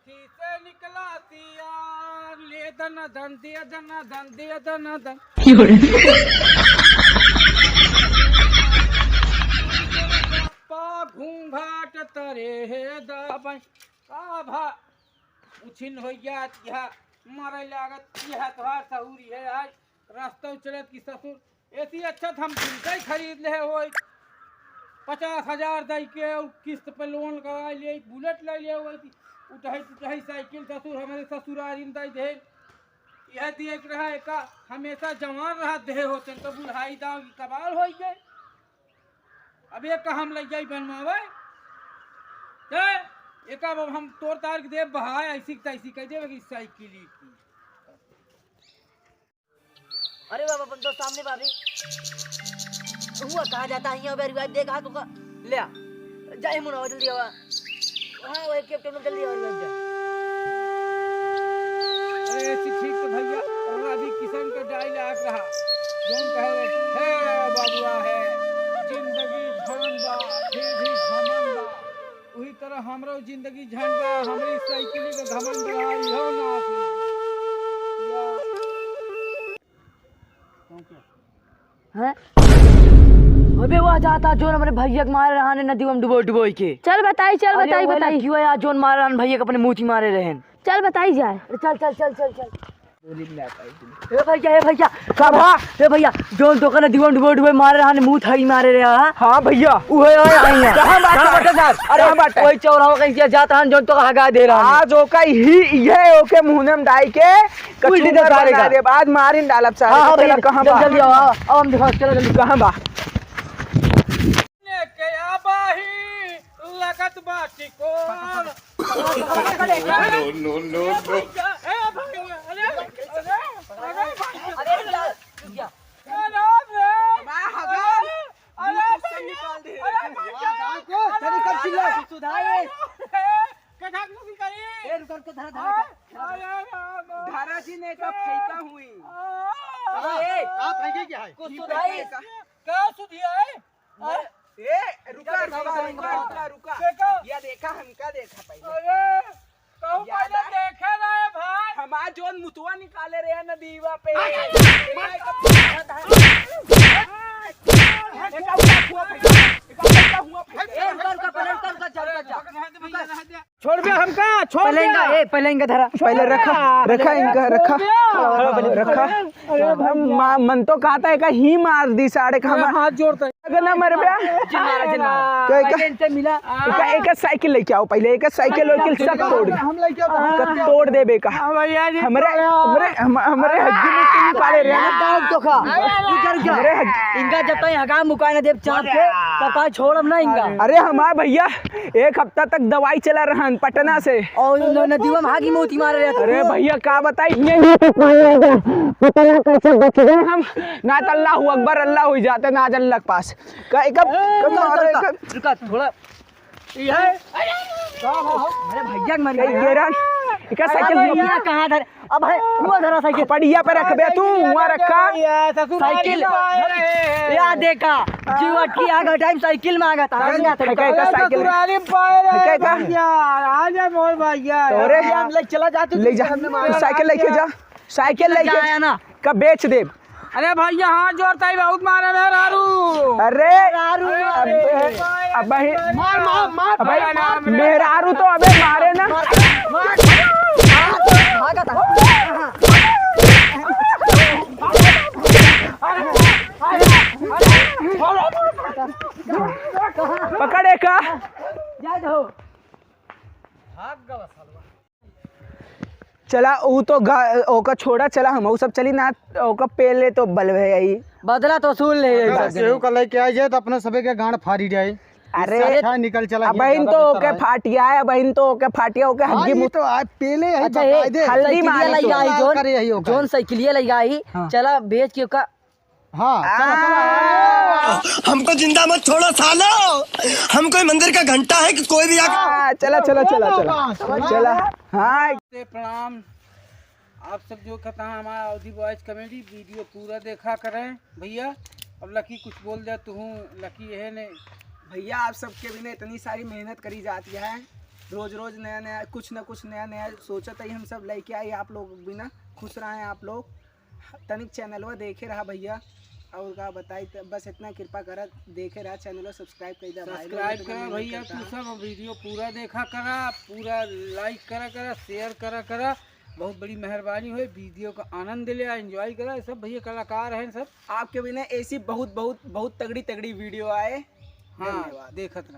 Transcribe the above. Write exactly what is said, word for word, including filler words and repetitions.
खीसे निकला सियार, ले दन दन, दे दन दन, दे दन दन। पा घूंघट तरे हे दबई। का भा उछिन होइ गया, यह मरे लागत, यह तोहार सहूरी है आज। रास्ता चलत कि ससुर, एसी अच्छा त हम तुमसे ही खरीद ले होई। पचास हजार दई के उ किस्त पे लोन करा लिए, बुलेट ले लिए होई, उठही टुटही साइकिल ससुर हमरे ससुरारी में दई दे। यह देख रहा है का, हमेशा जवान रहा दे होते तो बुढ़ाई दाव की कबाल होई गए। अब एक हम लग जाई बनवावे, ते एक अब हम तोड़ तार के देब बहाए, ऐसी की तैसी कह देवे कि साइकिल ही की। अरे बाबा, अपन दोस्त सामने बाबे। हुआ कहाँ जाता है, यहाँ पे रिवाज देखा तो का? ले आ। जाए मुनावा, जल्दी आवा। हाँ, वो एक कैप्टन में जल्दी आवा, रिवाज जा। अरे, ऐसी ठीक तो भैया, रवि किशन का dialogue रहा। जोन कहे रहे, "हे बाबुआ हे, जिंदगी झंड बा, फिर भी घमंड बा।" वही तरह हमरो जिंदगी झंड बा, हमरी साइकिल का घमंड रहा, इहो ना आती। या। हैं? अबे वो जाता जोन अपने भैया के मारे रहाने नदी में डुबो डुबोई के। चल बताई, चल अरे बताई, वो बताई। लड़की हुआ यार जोन मारे रहान भैया के अपने मूती मारे रहन। चल बताई जाए। अरे चल, चल, चल, चल, चल। ए भैया, ए भैया। का भा? ए भैया, जोन तोका नदी में डुबो डुबोई मारे रहाने मूत हई मारे रहा। हाँ भैया। उहे आए, आए हैं। कहाँ बाटे? कहाँ बाटे साहब? अरे कहाँ बाटे? वही चौराहा कहीं से जाता है, जोन तोका हगा दे रहा है। आज ओका ही, ये ओके मुंह में डाई के उल्टी दे कचूमर सारे बना का। देब। आज मारिन डालब सारे हाँ, का। हाँ, चला, भैया, कहाँ जल्दी, बा? जल्दी आओ, आओ, आओ, हम दिखाओ, चलो जल्दी। कहाँ बा? के आबाही लगत बा टिकोर। No, no, no, no। ए भैया, ए भैया, अरे, अरे, अरे भैया। अरे यार, रुक जा। अरे रे। अरे, अरे भैया, अरे भैया, अरे रे। तनी कम चिल्ला। सुधार। अरे रे। कथा कुछ करी। ए, रुक, रुक, धरा, धरा, हाँ? धरा। अरे राम। धारा जी ने का फेंका हुई। हाँ। ए, का फेंके क्या है? कुछ सुधाई। का सुधिया है? ए, रुका, रुका, रुका, रुका, रुका। देखा? या देखा, हमका देखा पहले। अरे, कहूँ या पहले ना। देखे रहे भाई। हमार जोन मुतवा निकाले रहे ना दीवा पे। अरे, एका हुआ फेंका, एका हुआ फेंका। ए, रुका, रुका, पहले रुका, रुका, जा, रुका, जा। छोड़ दे हमका, छोड़ दे। पहले इनका, ए, पहले इनका धरा। पहले रखा, रखा इनका, रखा। छोड़ दे। हाँ, हाँ, रखा। अरे भैया। मा-, मन तो कहता है कहीं मार दी साढ़े का अरे हमार। हाथ जोड़ता है। अगर ना मर बे। जिन मारा, जिन मारा। कहे का? पहले इनसे मिला। एका, एका साइकिल लेके आओ पहले, एका साइकिल वाइकिल सब तोड़ दे। हम लेके आओ, हम सब तोड़ देबे का। हाँ भैया जी, हमरे, तोड़ा। हमरे, हम, हमरे हग्गी में क्यों निकाले रहे हैं? दांत तो खा। उधर क्या? हमरे हग्गी। इनका जब तक हगा मुका ना देब चाप के, तब तक छोड़ब ना इनका। अरे हमार भैया, एक हफ्ता तक दवाई चला रहन पटना से। और न-, नदीवा में हागी मोती मारे रहत। अरे भैया, का बताई, ये पता ना कैसे बच गए हम, ना तो अल्लाह अकबर, अल्लाह हुई जाते, ना आज अल्लाह के पास। का, एक, ए, रुका, रुका, रुका, रुका, थोड़ा। ये है। का हो, हो? अरे भैया के मर गया। ये रहा, इका अरे साइकिल भैया, कहाँ धर? अब है, हुआ धरा साइकिल। पड़िया पे रख बे तू, हुआ रखा। साइकिल। या देखा, जीव अटकी आ गया, टाइम साइकिल में आ गया था। फेंके का साइकिल? ससुरारी पाए रे फेंके का? भैया, आ जा मोर भैया। तो रे, हम ले चला जा तू ले जा, साइकिल लेके जा, साइकिल लेके जा ना। का बेच दे। अरे भैया, हाथ जोड़ता ही बहुत मारे मेहरारू। अरे, मेहरारू अब, मारे। अब भाई, मार, मार, मार, अबे, मार, मार। मेहरारू तो अबे मारे ना। मार, मार, मार। भागा था। पकड़े का? जा दो। भाग गवा सालवा। चला, ऊ तो गा-, ओका छोड़ा, चला, हम ऊ सब चली ना, ओका पेले तो बलवे आई। बदला तो वसूल ले आई। अगर केहू का लेके आ जाए तो अपने सबे के गांड फाड़ी जाए। अरे, इससे अच्छा निकल चला, ये अबहिन ज्यादा तो बेहतर ओके है। फाटिया है, अबहिन तो ओके फाटिया, ओके हाँ, हग्गी ये मुत- तो आज पेले है, अच्छा, बकायदे। हल्दी साइकिलिया मारी लई तो। आई, लाल जोन, करे यही होगा। जोन साइकिलिया लई आई, हाँ। चला, बेच के ओका हाँ, चला, चला। आ, हमको जिंदा मत छोड़ो सालो, हम कोई मंदिर का घंटा है कि कोई भी आके हाँ, चला, चला, चला, चला। चला। हाँ। से प्रणाम। आप सब जो कहता है हमारा अवधी बॉयज कॉमेडी वीडियो पूरा देखा करें भैया। अब लकी कुछ बोल दे तू, लकी यह ने। भैया, आप सबके बिना इतनी सारी मेहनत करी जाती है, रोज रोज नया नया, कुछ ना कुछ नया नया सोचत ही हम सब लेके आई आप लोग बिना। खुश रहें आप लोग। तनिक चैनलवा देखे रहा भैया, और का बताई, त बस इतना कृपा करा, देखे रहा, चैनलवा सब्सक्राइब कर दे भाई लोग, सब्सक्राइब इतना करा मेहनत भैया, करता तू है। सब वीडियो पूरा देखा करा, पूरा लाइक करा करा, शेयर करा करा। बहुत बड़ी मेहरबानी होई, वीडियो का आनंद ले, एंजॉय करा। सब भैया कलाकार हैं सब। आपके बिना ऐसी बहुत बहुत बहुत तगड़ी तगड़ी वीडियो आए। हाँ, धन्यवाद। देखत रहा।